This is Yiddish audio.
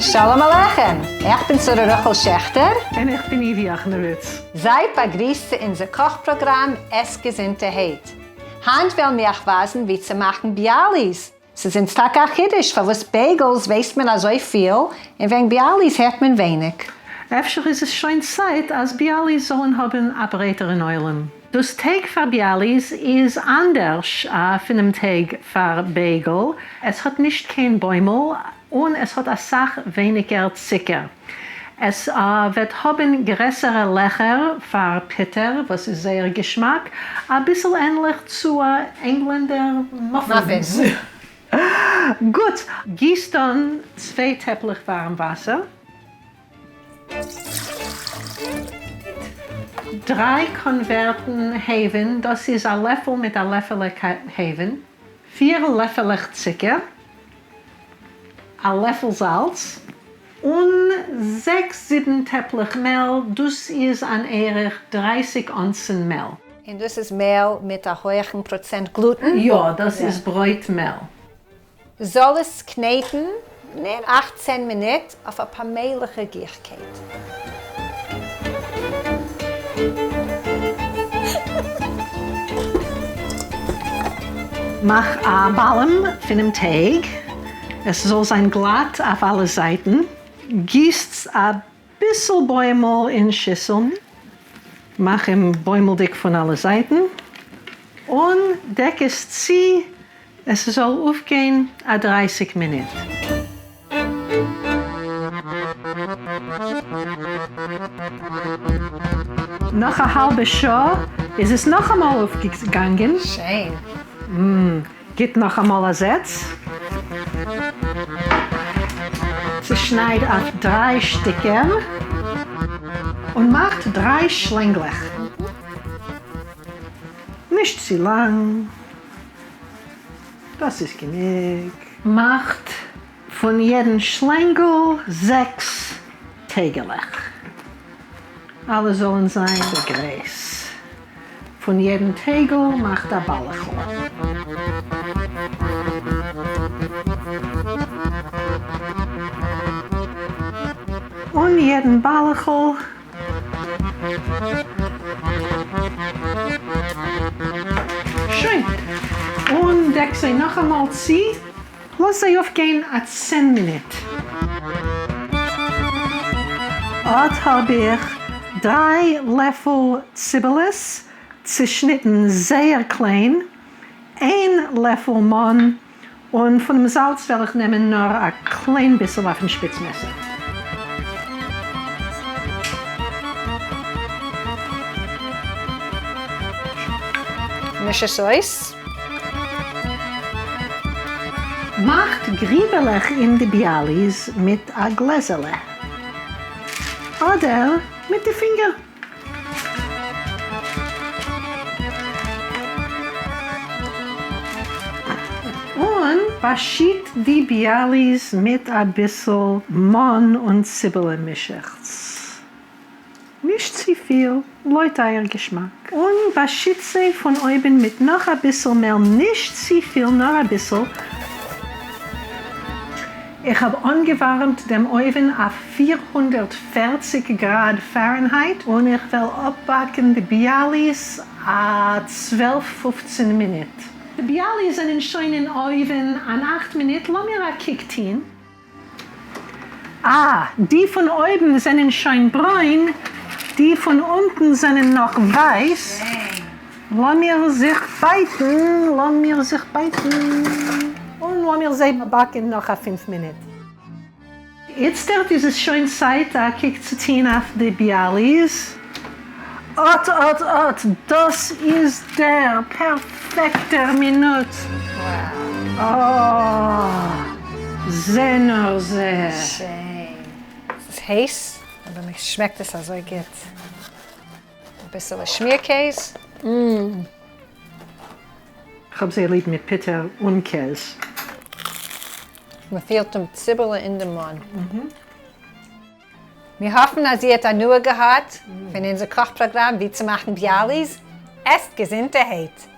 שלום עליכם! איך בין שרה רחל שעכטער. און איך בין איווי יאכנעוויץ. זייט באגריסט צו אונזער קאך פראגראם עס געזונטערהייט. היינט וועלן מיר אייך ווייזן ווי צו מאכן ביאליס. ס'איז אונז טאקע א חידוש פארוואס bagels ווייסט מען אזוי פיל און וועגן ביאליס הערט מען ווייניג. אפשר איז עס שוין צייט אז ביאליס זאלן האבן א ברייטערן עולם. דאס טייג פאר ביאליס איז אנדערש פונעם טייג פאר bagel, עס האט נישט קיין בוימל און עס האט אסאך ווייניגער ציקער. עס וועט האבן גרעסערע לעכער פאר פיטער וואס איז זייער געשמאק, אביסל ענליך צו א ענגלענדער muffins. גוט, גיסט אן צוויי טעפלעך ווארעם וואסער. דריי קאנווערטן הייוון, דאס איז א לעפל מיט א לעפעלע הייוון, פיר לעפעלעך ציקער, א לעפל זאלץ, און זעקס זיבן טעפלעך מעל, דאס איז אן ערך 30 אונסן מעל. און דאס איז מעל מיט א הויעכן פראצענט גלוטן? יא, דאס איז ברויט מעל. זאל עס קנעטן אכט-צען מינוט אויף א פאמעליכע גיכקייט. מאך א באלעם פונעם טייג, עס זאל זיין גלאט אויף אלע זייטן, גיסטס אביסל בוימל אין שיסל, מאך אים בוימלדיג פון אלע זייטן, און דעק עס צו עס זאל אויפגיין א 30 מינוט. נאך א האלבע שעה איז עס נאכאמאל אויפגעגאנגען. שיין. גיט נאכאמאל א זעץ. צושנייד אויף דריי שטיקער און מאכט דריי שלענגלעך. נישט צו לאנג. דאס איז גענוג. מאכט פון יעדן שלענגל זעקס טייגעלעך. אלע זאלן זיין די גרייס. פון יעדן טייגל מאכט א באלעכל. און יעדן באלעכל. שוין. און דעק זיי נאכאמאל צו. לאז זיי אויפגיין א צען מינוט. אט האב איך דריי לעפל ציבעלעס צושניטן זייער קליין, איין לעפל מאן, און פונעם זאלץ וועל איך נעמען נאר א קליין ביסל אויפן שפיץ מעסער. מיש עס אויס. מאכט גריבעלעך אין די ביאליס מיט א גלעזעלע. אדער מיט די פינגער. און באשיט די ביאליס מיט אביסל מאן און ציבעלע מישעכץ. נישט צופיל, לויט אייער געשמאק. און באשיט זיי פון אויבן מיט נאך אביסל מעל, נישט צופיל נאר אביסל. איך האב אנגעווארעמט דעם אויווען אויף 440 גראד פארענהייט און איך וועל אפבאקן די ביאליס א 12 פופצן מינוט. די ביאליס זענען שוין אין אויווען אן אכט מינוט, לאמיר א קוק טוהן. אה, די פון אויבן זענען שוין ברוין, די פון אונטן זענען נאך ווייס, לאמיר זיך בייטן, לאמיר זיך בייטן, און לאמיר זיי באקן נאך א פינף מינוט. איצטערט איז עס שוין צייט א קוק צו טוהן אויף די ביאליס. אט אט אט, דאס איז דער פערפעקטער מינוט! אה! זע נאר זע! שיין. ס'איז הייס, אבער מיר שמעקט עס אזוי גוט. אביסעלע שמיר קעז. מ. כ'האב זייער ליב מיט פיטער און קעז. מ'פילט דעם ציבעלע אין דעם מאן. מיר האפן אז איר האט הנאה געהאט פון אונזער קאך פראגראם ווי צו מאכן ביאליס, עסט געזונטערהייט!